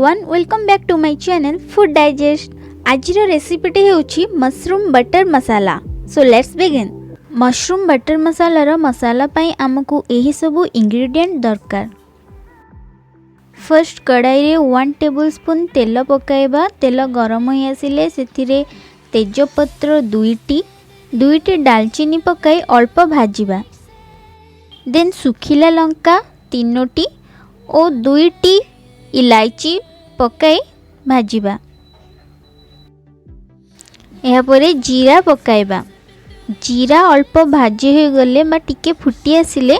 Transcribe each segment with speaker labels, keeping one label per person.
Speaker 1: Everyone, welcome back to my channel Food Digest. ଆଜିର ରେସିପିଟି ହେଉଛି mushroom butter masala. So let's begin. Mushroom butter ମସାଲାର masala ପାଇଁ ଆମକୁ ଏହିସବୁ ingredient ଦରକାର। ଫାର୍ଷ୍ଟ କଡ଼ାଇରେ 1 ଟେବୁଲ୍ ସ୍ପୁନ୍ ତେଲ ପକାଇବା। ତେଲ ଗରମ ହୋଇ ଆସିଲେ ସେଥିରେ ତେଜପତ୍ର ଦୁଇଟି, ଦୁଇଟି ଡାଲଚିନି ପକାଇ ଅଳ୍ପ ଭାଜିବା। ଦେନ୍ ଶୁଖିଲା ଲଙ୍କା ତିନୋଟି ଓ ଦୁଇଟି ଇଲାଇଚି ପକାଇ ଭାଜିବା। ଏହାପରେ ଜିରା ପକାଇବା। ଜିରା ଅଳ୍ପ ଭାଜି ହୋଇଗଲେ ବା ଟିକେ ଫୁଟି ଆସିଲେ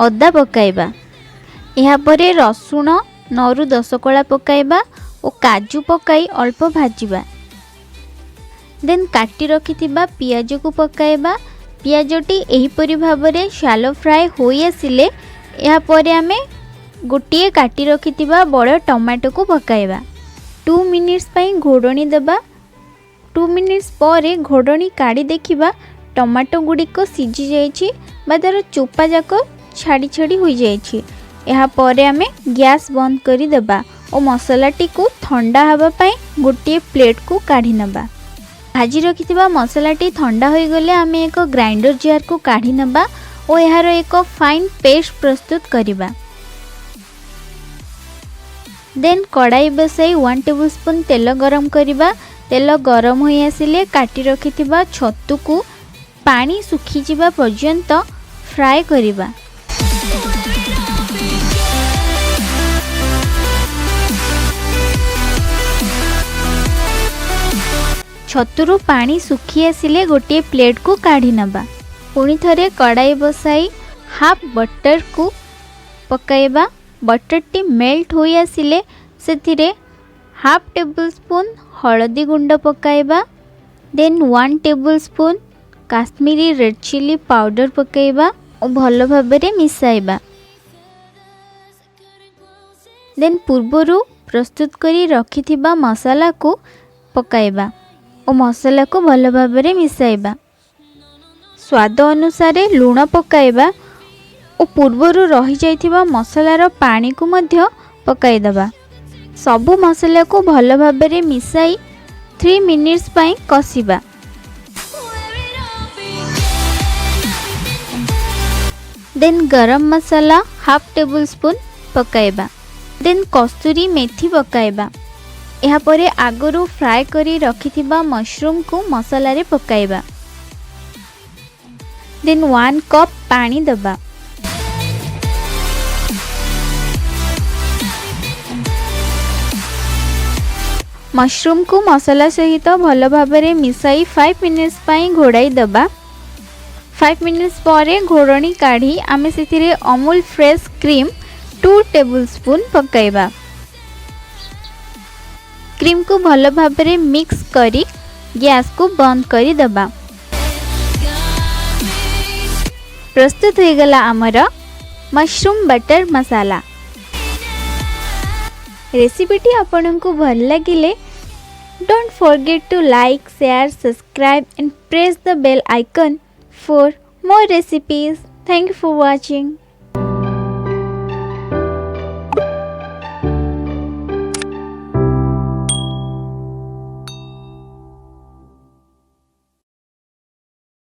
Speaker 1: ଅଦା ପକାଇବା। ଏହାପରେ ରସୁଣ 9ରୁ 10 କୋଳା ପକାଇବା ଓ କାଜୁ ପକାଇ ଅଳ୍ପ ଭାଜିବା। ଦେନ୍ କାଟି ରଖିଥିବା ପିଆଜକୁ ପକାଇବା। ପିଆଜଟି ଏହିପରି ଭାବରେ ସାଲୋ ଫ୍ରାଏ ହୋଇ ଆସିଲେ, ଏହାପରେ ଆମେ ଗୋଟିଏ କାଟି ରଖିଥିବା ବଡ଼ ଟମାଟୋକୁ ପକାଇବା। 2 ମିନିଟ୍ସ ପାଇଁ ଘୋଡ଼ଣୀ ଦେବା। 2 ମିନିଟ୍ସ ପରେ ଘୋଡ଼ଣୀ କାଢ଼ି ଦେଖିବା, ଟମାଟୋ ଗୁଡ଼ିକ ସିଝି ଯାଇଛି ବା ତା'ର ଚୋପା ଯାକ ଛାଡ଼ି ଛାଡ଼ି ହୋଇଯାଇଛି। ଏହାପରେ ଆମେ ଗ୍ୟାସ୍ ବନ୍ଦ କରିଦେବା ଓ ମସଲାଟିକୁ ଥଣ୍ଡା ହେବା ପାଇଁ ଗୋଟିଏ ପ୍ଲେଟ୍କୁ କାଢ଼ି ନେବା। ଭାଜି ରଖିଥିବା ମସଲାଟି ଥଣ୍ଡା ହୋଇଗଲେ ଆମେ ଏକ ଗ୍ରାଇଣ୍ଡର ଜାର୍କୁ କାଢ଼ି ନେବା ଓ ଏହାର ଏକ ଫାଇନ୍ ପେଷ୍ଟ ପ୍ରସ୍ତୁତ କରିବା। ଦେନ୍ କଡ଼ାଇ ବସାଇ 1 ଟେବୁଲ୍ ସ୍ପୁନ୍ ତେଲ ଗରମ କରିବା। ତେଲ ଗରମ ହୋଇ ଆସିଲେ କାଟି ରଖିଥିବା ଛତୁକୁ ପାଣି ଶୁଖିଯିବା ପର୍ଯ୍ୟନ୍ତ ଫ୍ରାଏ କରିବା।
Speaker 2: Where it all began.
Speaker 1: ଛତୁରୁ ପାଣି ଶୁଖି ଆସିଲେ ଗୋଟିଏ ପ୍ଲେଟ୍କୁ କାଢ଼ି ନେବା। ପୁଣି ଥରେ କଡ଼ାଇ ବସାଇ ହାଫ୍ ବଟର୍କୁ ପକାଇବା। ବଟର୍ଟି ମେଲ୍ଟ ହୋଇ ଆସିଲେ ସେଥିରେ ହାଫ୍ ଟେବୁଲ୍ ସ୍ପୁନ୍ ହଳଦୀ ଗୁଣ୍ଡ ପକାଇବା। ଦେନ୍ 1 table spoon Kashmiri red chilli powder ପକାଇବା ଓ ଭଲ ଭାବରେ ମିଶାଇବା। ଦେନ୍ ପୂର୍ବରୁ ପ୍ରସ୍ତୁତ କରି ରଖିଥିବା ମସଲାକୁ ପକାଇବା ଓ ମସଲାକୁ ଭଲ ଭାବରେ ମିଶାଇବା। ସ୍ୱାଦ ଅନୁସାରେ ଲୁଣ ପକାଇବା ଓ ପୂର୍ବରୁ ରହିଯାଇଥିବା ମସଲାର ପାଣିକୁ ମଧ୍ୟ ପକାଇଦେବା। ସବୁ ମସଲାକୁ ଭଲ ଭାବରେ ମିଶାଇ 3 ମିନିଟ୍ସ ପାଇଁ କଷିବା।
Speaker 2: Where it all began.
Speaker 1: ଦେନ୍ ଗରମ ମସଲା ହାଫ୍ ଟେବୁଲ୍ ସ୍ପୁନ୍ ପକାଇବା। ଦେନ୍ କସ୍ତୁରୀ ମେଥି ପକାଇବା। ଏହାପରେ ଆଗରୁ ଫ୍ରାଏ କରି ରଖିଥିବା ମସରୁମକୁ ମସଲାରେ ପକାଇବା। ଦେନ୍ 1 କପ୍ ପାଣି ଦେବା। ମସରୁମକୁ ମସଲା ସହିତ ଭଲ ଭାବରେ ମିଶାଇ 5 ମିନିଟ୍ସ ପାଇଁ ଘୋଡ଼ାଇ ଦେବା। 5 ମିନିଟ୍ସ ପରେ ଘୋଡ଼ଣୀ କାଢ଼ି ଆମେ ସେଥିରେ Amul fresh cream 2 table spoon ପକାଇବା। କ୍ରିମ୍କୁ ଭଲ ଭାବରେ ମିକ୍ସ କରି ଗ୍ୟାସ୍କୁ ବନ୍ଦ କରିଦେବା।
Speaker 2: Got me.
Speaker 1: ପ୍ରସ୍ତୁତ ହୋଇଗଲା ଆମର ମସରୁମ୍ ବଟର୍ ମସାଲା। ରେସିପିଟି ଆପଣଙ୍କୁ ଭଲ ଲାଗିଲେ, don't forget to like, share, subscribe and press the bell icon for more recipes. Thank you for watching.